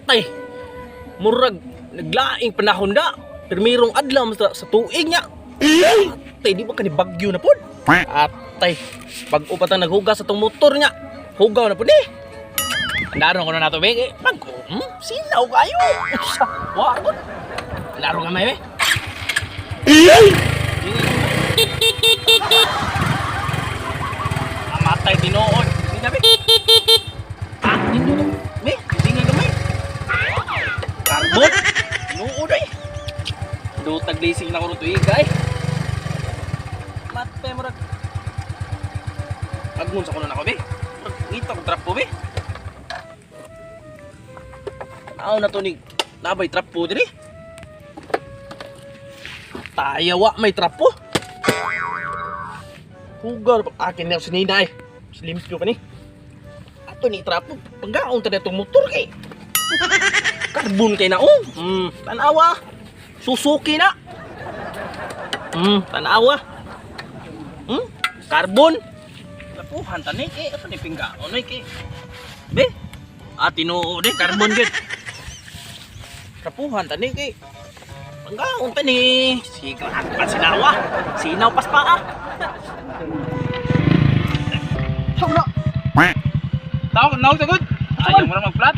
Atay. Murag naglaing panahon da. Pirmirong adlaw sa tuig niya. Atay, di ba kani bagyo na pod? Atay, pag upatang naghugas sa tong motor niya. Hugaw na pod ni. Andaron ko na nato be. Eh, pag sinaw kayo. Sa, wa ko. Laro nga may be. Amatay tinuod. Di na be. Ah, dito. Be, tingnan gamay. Carbon. Tinuod ay. Dutag leasing na ko ron tuig ay. Matay murag. Agmon sa kuno nako be. Murag ngita ko trapo be. Tao na to ni nabay trapo diri. Tayawa may trapo. Hugar akin na sinina ay. Slimpyo ka ni. Ato ni trapo panggaon ta datong motor kay. Carbon kay na oh. Tanawa. Suzuki na. Tanawa. Carbon. Lapuhan tani kay ato ni pinggaon ay kay. Be. Ah, tinuod eh, carbon gid. Trapuhan tani kay. Panggaon tani. Sige, pa sinawa. Sinaw pas pa ah. Sok na. Tawag na sagod. Ayaw mo na mag-flat.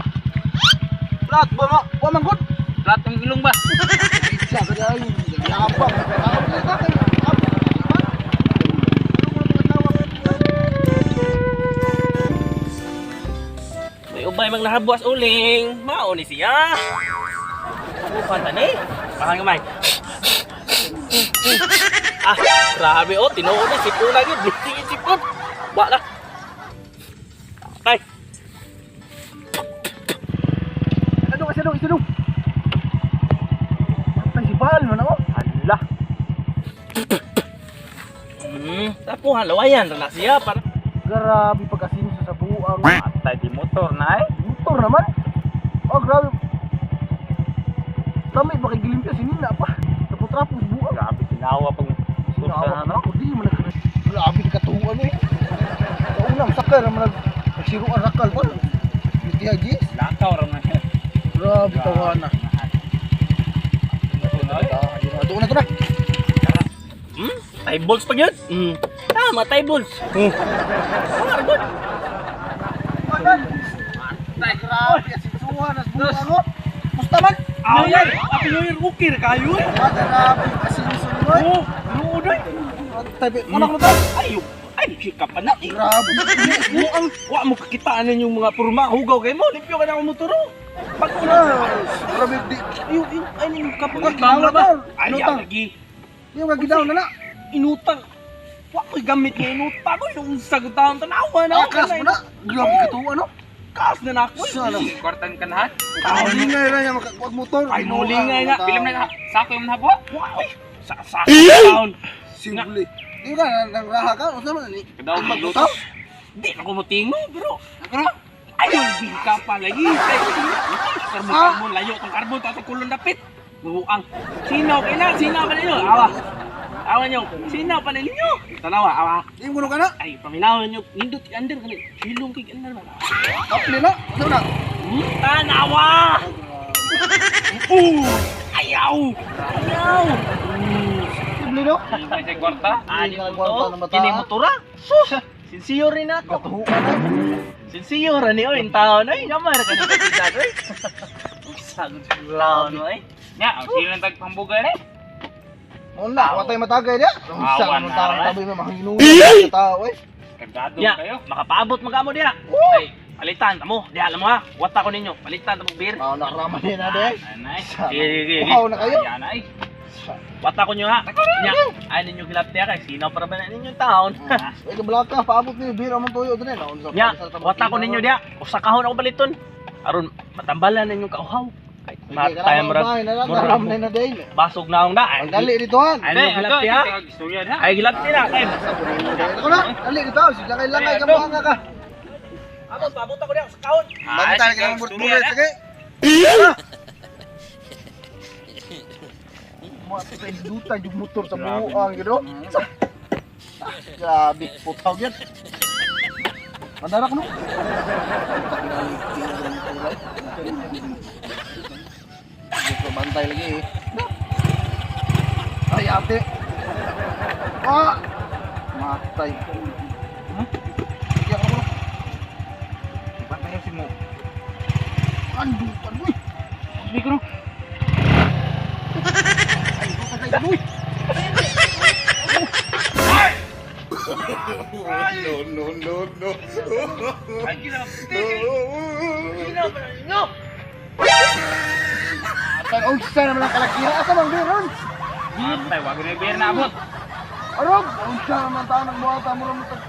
Plat ba ma? Wa man gud. Flat ang ilong ba? Sa ka dai. Yabang. Tawag ka kay. May ubay mang nahabwas uling. Mao ni siya. Trapuhan tani. Pahan gamay. Ah, grabe oh, tinuod na sipon lagi, bleeding yung sipon. Wa na. Tay, Ano kasi dong, isa dong. Patay si Bal man ako. Hala. Tapuhan lawayan ra na siya para Grabe pag-asinso sa buang. Atay di motor na eh. Motor naman. Oh, grabe. Tama ba kay gilimpyo si Nina pa. Trapo-trapo sa buang. Grabe sinawa pag Sinawa pa ako di man nag grabe ni katuan eh. Sa unang sakay ra man nag nagsiruan rakal pa. Hindi gis. Lakaw ra man. Grabe tawana. Doon na to na. Tie bolts pa gyud. Tama, tie bolts. Wala good. Grabe asinsuhan as buang oh. Musta man? Aw, yan. Happy New Year, ukir kayo. Eh. Ah, grabe asinso ni boy. Oh, tinuod oy. Tabi, anak mo ta. Ayo, ay hika pa na eh. Grabe. Buang, wa mo kakitaan ninyong mga purma hugaw kay mo, limpyo ka na akong motor. Oh. Pag una, Grabe di. ayo, ayo, ay ninyo kapag Wag, ginawa ba? ta. Ay, Inutang. lagi. Yung gidaw na na. Inutang. Wa ko'y gamit nga inutang ko. Yung sagot taon tanawa na. Akas mo na. Grabe katuan no. Kas na na ako. Sana. Kwartan ka na. Lingay ra niya makagwag motor. Ay, mulingay na. Bilam na sako yung nabwa. Wa, oy. Sa taon. Simple. Di ka nang raha ka unsa man ni? Kadaw magluto. Magluto. Di na ko motingo, pero Pero ayaw, di ka pa lagi. Karbon, karbon, layo tong karbon, tatong kulon dapit. Buang. Sinaw kay na, sinaw pa ninyo. Awa. Awa nyo. Sinaw pa ninyo. Tanawa, awa. di mo ka na. Ay, paminaw ninyo. Nindot, under kani. Silong kay under ba? Kapli na. Unsa na? Tanawa! Ayaw! Ayaw! Simple no. May sa kwarta. Ani Hindi mo ka to? ng bata, Kini ah. motora? Sus! Sinsiyo rin ako. Katuan eh. Sinsiyo rin ni oy, taon oy. Gamay ra kani kapitad oy. Sagot sa taon oy. Nya, ang sila tag pambugay eh. Mo na, watay matagay dia. Unsa Awan man na, tao eh. tabi mo mahinungod sa tao eh. Kagado Ya, kayo. makapaabot magamo diha. Ay, palitan tamo. Diha alam mo ha. Wata ko ninyo. Palitan tamo beer. Mao na raman ni na de. Anay. Sige, sige, sige. Uhaw na kayo. Ayan ay. Wata ko nyo ha. Nya, ay ninyo gilap diha kay sinaw para ba na ninyo taon. Ay kablaka paabot ni bira man tuyo dinhi. Naunsa. Nya, wata ko ninyo diha. Usa kahon ako paliton. Aron matambalan ninyong kauhaw. Kay matay murag murag Ram na na day. basog na akong na. Ay, Ang dali dito han. Ay, ninyo gilap diha. Istorya na. Ay gilap diha kay. Ako na, dali dito. Sige kay langay ka mo ka. Abot, paabot ako diha sa kahon. Bantay ka ng buret sige. Matay duta yung motor sa buang gino. Grabe, putaw yan. Mandarak no. Pantay lagi eh. Ay, ate. Ah! Matay. Hmm? Sige ako mo. Pantay si mo. Andutan uy. Sabi ko no. Ay, patay ka uy. No, no, no, no. Ay, ginapti! Ginapti ninyo! Atay, oh, sa naman ang kalakihan. Asa man meron? Patay, wag na beer na abot. Arog, unsa naman tao nagbuhat mo mo tag.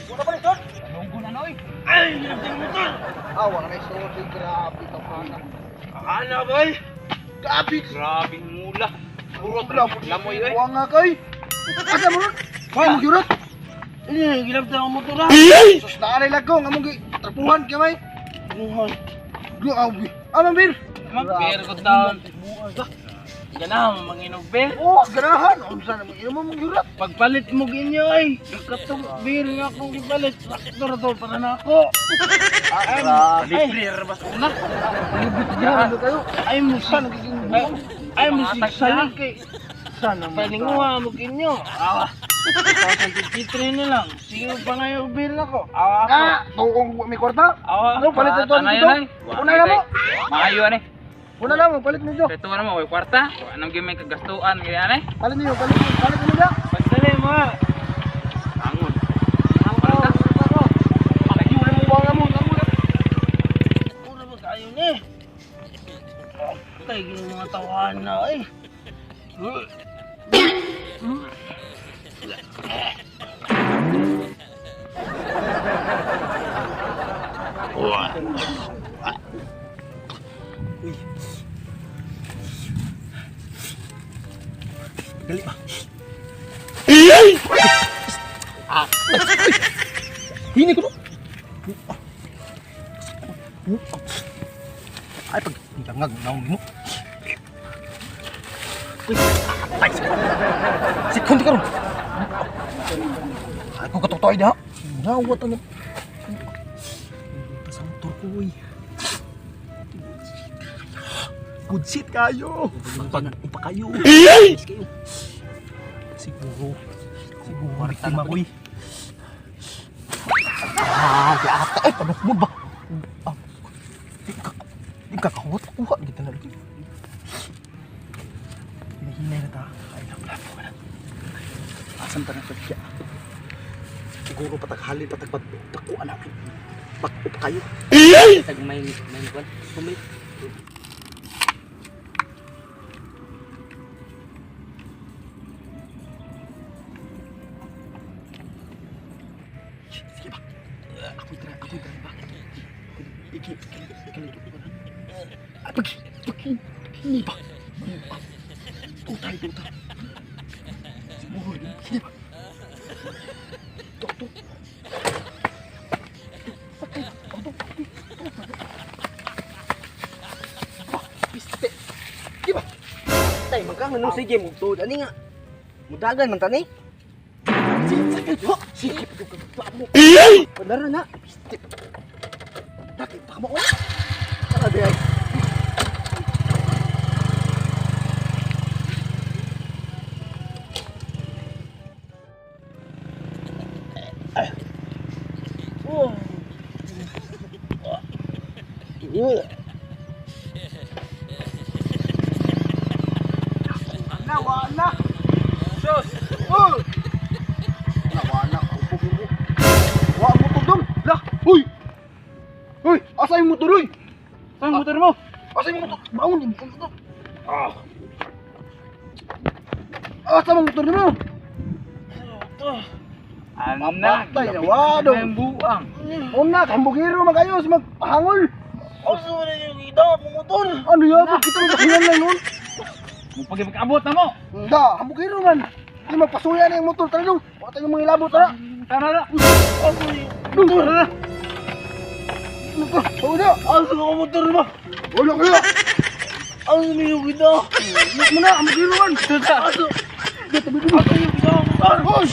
Wala pa ito. Nunggo na noy. Ay, ginapti ang motor! Ah, wala na isulti. Grabe ka pa na. Akala, boy! Grabe. Grabe mula. Puro lamoy oy. Buwang nga kay. Asa mo ron? Kaya mo gyud. Ay, ginapti ang motor ah! Sus na alay lagong among gi trapuhan kay may. Buhay. Grabe. Ano bir? Beer ko down. Ganahan, manginog beer. Oh, ganahan. Unsa naman imo mong gyud. Pagpalit mo ginyo ay, katong beer nga akong gipalit, sakto ra to para na ako. Ah, grabe. Libre ra bas una. Grabe kayo. Ay mo Sa nagiging ay, ay mo Mga salig kay sana mo. paninguha mo ginyo. Awa. 2053 na lang. Sige pa nga yung beer na ko. Awa ako. Ah, tuong may kwarta. Awa. Ano palit ito Ano dito? yun, ay? Una na mo. Maayo ani. Una na mo, palit ninyo. Kay tuwa na mo way kwarta. Wa nang gyud may kagastuan kaya ani. Palit ninyo, palit ninyo, palit ninyo. Pagdali mo ha. Angon. Ako. Pagayunan mo ba mo? Puro ba kayo ni? Kay gino mga tawahan na ay. Dali ba? Ah. Hini ko no. Ay, pag langag naong mo. Uy, atay. Sikon di karon. Ay, kung katutoy na. Nawat ang... Sa motor ko, uy. Good shit kayo. Pag Upa kayo. Kayo. Siguro. Siguro biktima ko, uy. Ah, di ata. Ay, panok mo ba? Ah, di ka kahuot. Kuha, kita na lagi. Hinahinay na ta. Ay, lang ka na. Asan ta na pagkya? Siguro pataghalin, patagbat, takuan natin. Pag upa kayo. Tag may may kwan. Sumit. Sige ba? Ako'y try, ako'y try ba? Iki, iki, iki, iki, Ay, pag, pag, hindi ba? Tutay, tutay. Siguro, hindi ba? Ito, ito. Piste. Di ba? Tay, magkano nung sige mo tuod ani nga. Mudagan man tani. Sige, sakit. Ho! Sige, pag mo. Padara na. Piste. Dati, baka mo. Tara, di ay. Na, wala. Sus. Oh! Wala, wala. Upo, upo. Wa mo to dong. Lah, uy. Uy, asa yung motor uy? Saan motor mo? Asa yung motor? Baon yung motor. Ah. Asa mo motor mo? Ana, Patay na, wa dong. Ang buang. Una, kambugiro man kayo, magpahangol. Asa man yung ida mo motor? Ano yan? Kita mo dakilan lang nun. Mo pagipag-abot na mo. Da, hambugiro man. Di magpasuya na yung motor tara dong. Wa tayo mga ilabot tara. Tara na. Asa yung Dong, tara na. Motor, wala. asa mo motor ba? Wala kaya. Asa mo yung ida? Look mo na, hambugiro man. Tuta. Asa Dito, tabi dito. asa yung ida motor? Hoy!